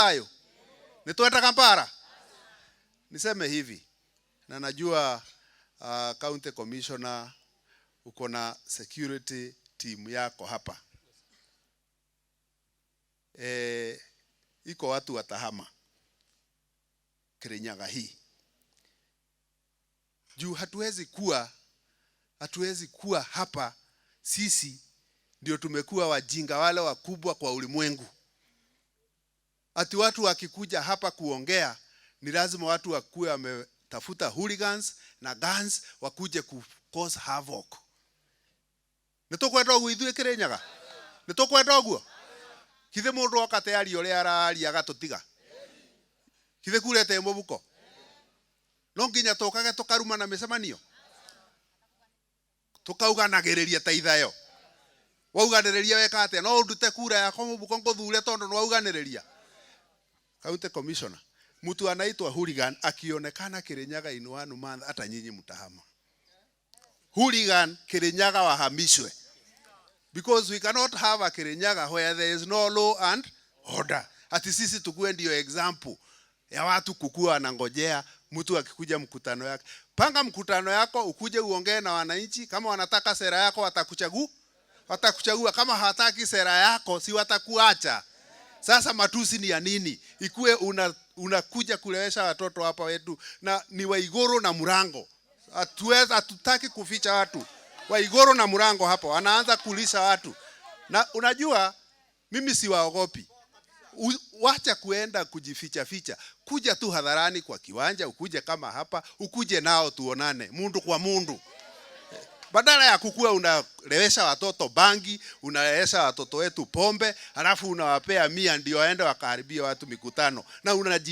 Thayo nitwendaga mbara. Niseme hivi, na najua county commissioner uko na security team yako hapa. Iko watu watahama Kirinyaga hii juu hatuwezi kuwa hapa sisi ndio tumekuwa wajinga wale wakubwa kwa ulimwengu. Ati watu wakikuja hapa kuongea ni lazima watu wakuwe wametafuta hooligans na guns wakuje ku cause havoc. Nĩ tũkwenda ũguo ithuĩ Kĩrĩnyaga? Nĩ tũkwenda ũguo? Githĩ mũndũ oka te aria ũrĩa araria agatũtiga? Githĩ kura ĩtĩ mũbuko? No nginya tũkage tũkaruma na mĩcemanio tũkauganagĩrĩria ta ithayo. Wauganĩrĩria weka atĩa? No ũndute kura yakwa mũbuko ngũthure tondũ nĩ wauganĩrĩria? County Commissioner, mtu anaitwa hooligan akionekana Kirinyaga in one month, hata nyinyi mtahama. Hooligan Kirinyaga wahamishwe, because we cannot have a Kirinyaga where there is no law and order. Ati sisi tukue ndio example ya watu kukua wanangojea mtu akikuja mkutano yake. Panga mkutano yako ukuje uongee na wananchi. Kama wanataka sera yako watakuchagua, watakuchagua. Kama hawataki sera yako, si watakuacha? Sasa matusi ni ya nini? Ikue unakuja kulewesha watoto hapa wetu na ni Waiguru na Murango. Hatuwezi, hatutaki kuficha watu. Waiguru na Murango hapo wanaanza kulisha watu. Na unajua mimi siwaogopi. Wacha kuenda kujificha ficha, kuja tu hadharani kwa kiwanja, ukuje kama hapa, ukuje nao tuonane mundu kwa mundu, badala ya kukua unalewesha watoto bangi, unalewesha watoto wetu pombe, halafu unawapea 100 ndio waende wakaharibia watu mikutano na unaji